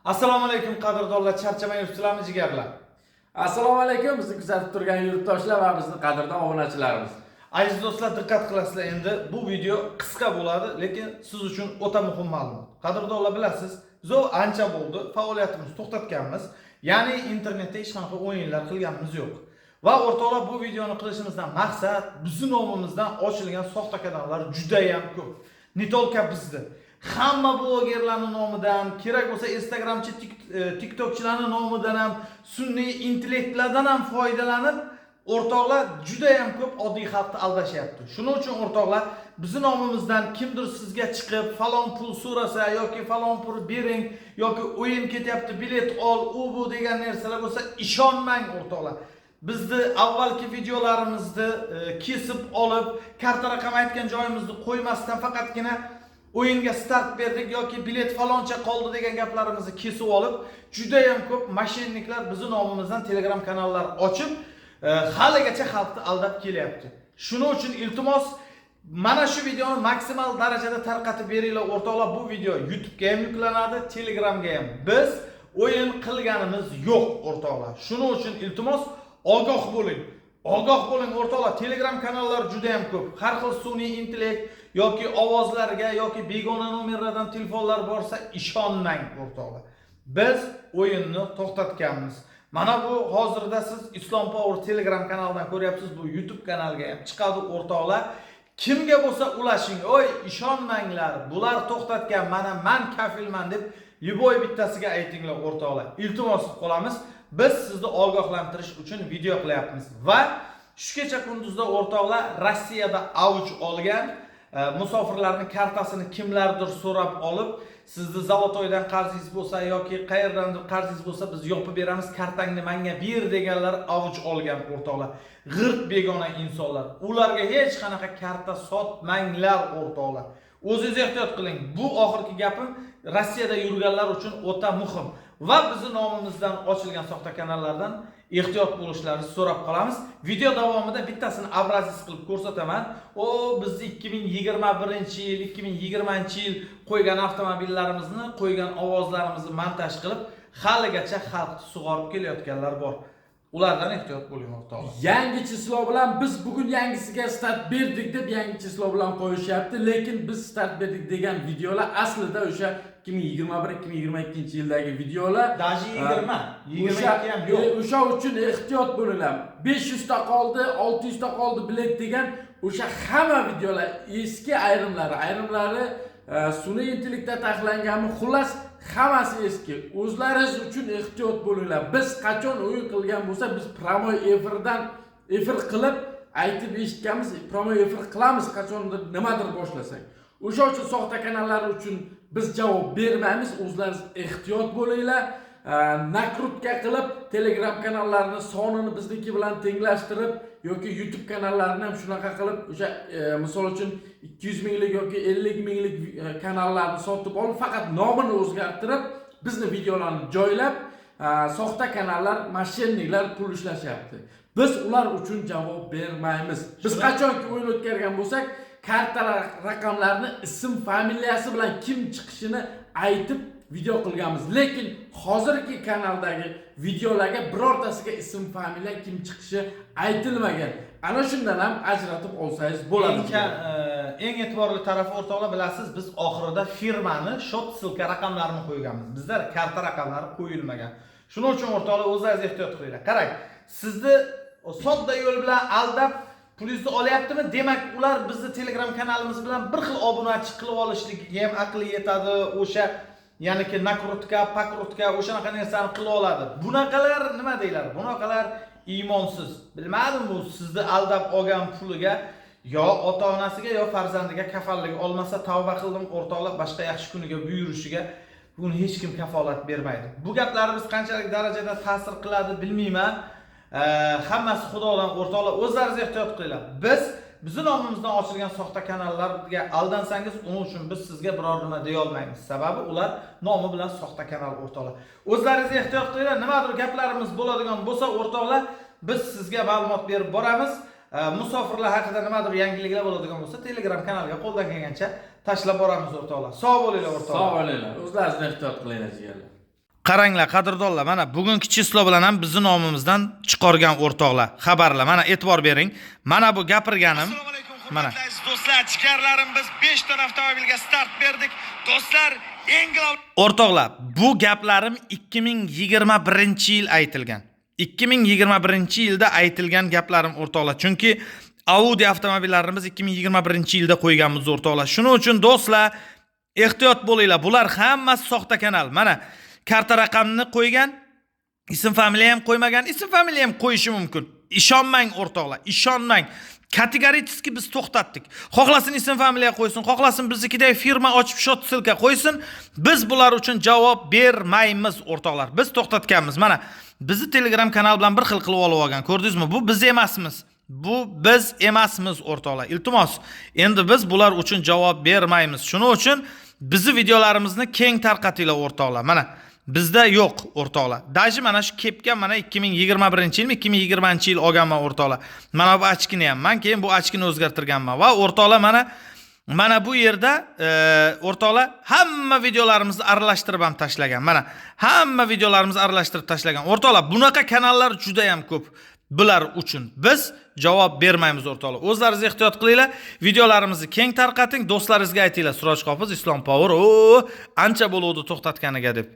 Assalomu alaykum, qadrdonlar, charchamayapsizlarmi, jigarlar? Assalomu alaykum, bizni kuzatib turgan yurtdoshlar va bizni qadrdon obunachilarimiz. Aziz do'stlar, diqqat qilasizlar, endi bu video qisqa bo'ladi, lekin siz uchun o'ta muhim ma'lumot. Qadrdonlar, bilasiz, biz ancha bo'ldi, faoliyatimizni to'xtatganmiz. Ya'ni internetda hech qanaqa o'yinlar qilganimiz yo'q. Va o'rtoqlar, bu videoni qilishimizdan maqsad bizni nomimizdan ochilgan soxta kanallar juda ham ko'p. Не только bizni. Hamma blogerlarning nomidan, kerak bo'lsa Instagramchi, TikTokchilarning nomidan ham, sun'iy intellektlardan ham foydalanib, o'rtoqlar, juda ham ko'p oddiy xalqni aldashyapti. Shuning uchun, o'rtoqlar, bizni nomimizdan kimdir sizga chiqib falon pul so'rasa yoki falon pul bering yoki o'yin ketyapti, bilet ol, u bu degan narsalar bo'lsa, ishonmang, o'rtoqlar. Bizni avvalgi videolarimizni kesib olib, karta raqam aytgan joyimizni qo'ymasdan, faqatgina o'yinga start berdik yoki bilet faloncha qoldi degan gaplarimizni kesib olib, juda ham ko'p мошенник lar bizni nomimizdan Telegram kanallar ochib, haligacha xalqni aldab kelyapti. Shuning uchun iltimos, mana shu videoni maksimal darajada tarqatib beringlar, o'rtoqlar. Bu video YouTube'ga ham yuklanadi, Telegramga ham. Biz o'yin qilganimiz yo'q, o'rtoqlar. Shuning uchun iltimos, ogoh bo'ling. Ogoh bo'ling, o'rtoqlar. Telegram kanallar juda ham ko'p. Har xil sun'iy intellekt yoki ovozlarga yoki begona nomerlardan telefonlar borsa, ishonmang, o'rtoqlar. Biz o'yinni to'xtatganmiz. Mana bu hozirda siz Islom Power Telegram kanalidan ko'ryapsiz, bu YouTube kanaliga ham chiqadi, o'rtoqlar. Kimga bo'lsa ulashing, "Oy, ishonmanglar, bular to'xtatgan, mana man kafilman" deb любой bittasiga aytinglar, o'rtoqlar. Iltimos qilib qolamiz. Biz sizni ogohlantirish uchun video qilyapmiz. Va shu kecha kunduzda, o'rtoqlar, Rossiyada avj olgan musofirlarning kartasini kimlardir so'rab olib, sizni золотой dan qarzingiz bo'lsa yoki qayerdandir qarzingiz bo'lsa, biz yopib beramiz, kartangni manga ber deganlar avj olgan, o'rtoqlar. G'irt begona insonlar. Ularga hech qanaqa karta sotmanglar, o'rtoqlar. O'zingiz ehtiyot qiling. Bu oxirgi gapim Rossiyada yurganlar uchun o'ta muhim. Va bizni nomimizdan ochilgan soxta kanallardan ehtiyot bo'lishlarini so'rab qolamiz. Video davomida bittasini образец qilib ko'rsataman. O bizni 2021-yil, 2020-yil qo'ygan avtomobillarimizni, qo'ygan ovozlarimizni montaj qilib, haligacha xalqni sug'orib kelayotganlar bor. Ulardan ehtiyot bo'ling, o'rtoqlar. Yangi число bilan biz bugun yangisiga start berdik deb yangi число bilan qo'yishyapti, lekin biz start berdik degan videolar aslida o'sha 2021-2022 yildagi videolar. Даже 20, O'sha 22 ham yo'q. O'sha uchun ehtiyot bo'linglar. 500 ta qoldi, 600 ta qoldi bilet degan o'sha hamma videolar eski, ayrimlari sun'iy intellektda taxlanganmi, xullas, hammasi eski. O'zlaringiz uchun ehtiyot bo'linglar. Biz qachon o'yin qilgan bo'lsa, biz прямой efirdan efir qilib aytib eshitganmiz, прямой efir qilamiz qachondir nimadir boshlasak. O'sha uchun soxta kanallar uchun biz javob bermaymiz. O'zlaringiz ehtiyot bo'linglar. Накрутка qilib, Telegram kanallarini sonini bizniki bilan tenglashtirib yoki YouTube kanallarini ham shunaqa qilib, o'sha misol uchun 200 minglik yoki 50 minglik kanallarni sotib olib, faqat nomini o'zgartirib, bizni videolarni joylab, soxta kanallar, мошенник lar pul ishlashyapti. Biz ular uchun javob bermaymiz. Biz qachonki o'yin o'tkazgan bo'lsak, kartalar raqamlarini, ism familiyasi bilan kim chiqishini aytib video qilganmiz, lekin hozirgi kanaldagi videolarga birortasiga ism familiya, kim chiqishi aytilmagan. Ana shundan ham ajratib olsangiz bo'ladi. Eng e'tiborli tarafi, o'rtoqlar, bilasiz, biz oxirida firmani счёт, ссылка raqamlarini qo'yganmiz. Bizda karta raqamlari qo'yilmagan. Shuning uchun, o'rtoqlar, o'zlaringiz ehtiyot qilinglar. Qarang, sizni sodda yo'l bilan aldab pulingizni olyaptimi? Demak, ular bizni Telegram kanalimiz bilan bir xil obunachi qilib olishligiga ham aqli yetadi. O'sha ya'niki накрутка, покрутка, o'shanaqa narsani qilib oladi. Bunaqalar nima deyiladi? Bunaqalar iymonsiz. Bilmadim, bu sizni aldab olgan puliga yo ota onasiga yo farzandiga kafallik olmasa, tavba qildim, o'rtoqlar, boshqa yaxshi kuniga buyurishiga buni hech kim kafolat bermaydi. Bu gaplarimiz qanchalik darajada ta'sir qiladi, bilmayman. Hammasi Xudodan, o'rtoqlar, o'zlaringiz ehtiyot qilinglar. Biz bizni nomimizdan ochilgan soxta kanallarga aldansangiz, uning uchun biz sizga biror nima deya olmaymiz. Sababi ular nomi bilan soxta kanal, o'rtoqlar. O'zlaringiz ehtiyot qilinglar. Nimadir gaplarimiz bo'ladigan bo'lsa, o'rtoqlar, biz sizga ma'lumot berib boramiz. Musofirlar haqida nimadir yangiliklar bo'ladigan bo'lsa, Telegram kanaliga qo'ldan kelgancha tashlab boramiz, o'rtoqlar. Sog' bo'linglar, o'rtoqlar. Sog' bo'linglar, o'zlaringizni ehtiyot qilinglar, jigarlar. Qaranglar, qadrdonlar, mana bugungi число bilan ham bizni nomimizdan chiqargan, o'rtoqlar, xabarlar. Mana, e'tibor bering. Mana bu gapirganim. Assalomu alaykum, Mana. hurmatli aziz do'stlar, jigarlarim, biz 5 ta avtomobilga start berdik. Do'stlar, eng глав O'rtoqlar, bu gaplarim 2021 yil aytilgan. 2021 yilda aytilgan gaplarim, o'rtoqlar. Chunki Audi avtomobillarini biz 2021 yilda qo'yganmiz, o'rtoqlar. Shuning uchun, do'stlar, ehtiyot bo'linglar. Bular hammasi soxta kanal. Mana, karta raqamini qo'ygan, ism familiya ham qo'ymagan, ism familiya ham qo'yishi mumkin. Ishonmang, o'rtoqlar, ishonmang. Категорически biz to'xtatdik. Xohlasin ism familiya qo'ysin, xohlasin biznikiday firma ochib счёт, ссылка qo'ysin, biz bular uchun javob bermaymiz, o'rtoqlar. Biz to'xtatganmiz. Mana, bizni Telegram kanal bilan bir xil qilib olib olgan. Ko'rdingizmi? Bu biz emasmiz. Bu biz emasmiz, o'rtoqlar. Iltimos, endi biz bular uchun javob bermaymiz. Shuning uchun bizni videolarimizni keng tarqatinglar, o'rtoqlar. Mana, bizda yo'q, o'rtoqlar. Даже mana shu kepka, mana, 2021 yilmi, 2020 yil olganman, o'rtoqlar. Mana bu очки ni ham man keyin bu очки ni o'zgartirganman va, o'rtoqlar, mana bu yerda o'rtoqlar, hamma videolarimizni aralashtirib ham tashlagan. Mana, hamma videolarimizni aralashtirib tashlagan. O'rtoqlar, bunaqa kanallar juda ham ko'p. Bular uchun biz javob bermaymiz, o'rtoqlar. O'zlaringiz ehtiyot qilinglar, videolarimizni keng tarqating, do'stlaringizga aytinglar, Siroj Hofiz, Islom Power, o, ancha bo'luvdi to'xtatganiga deb.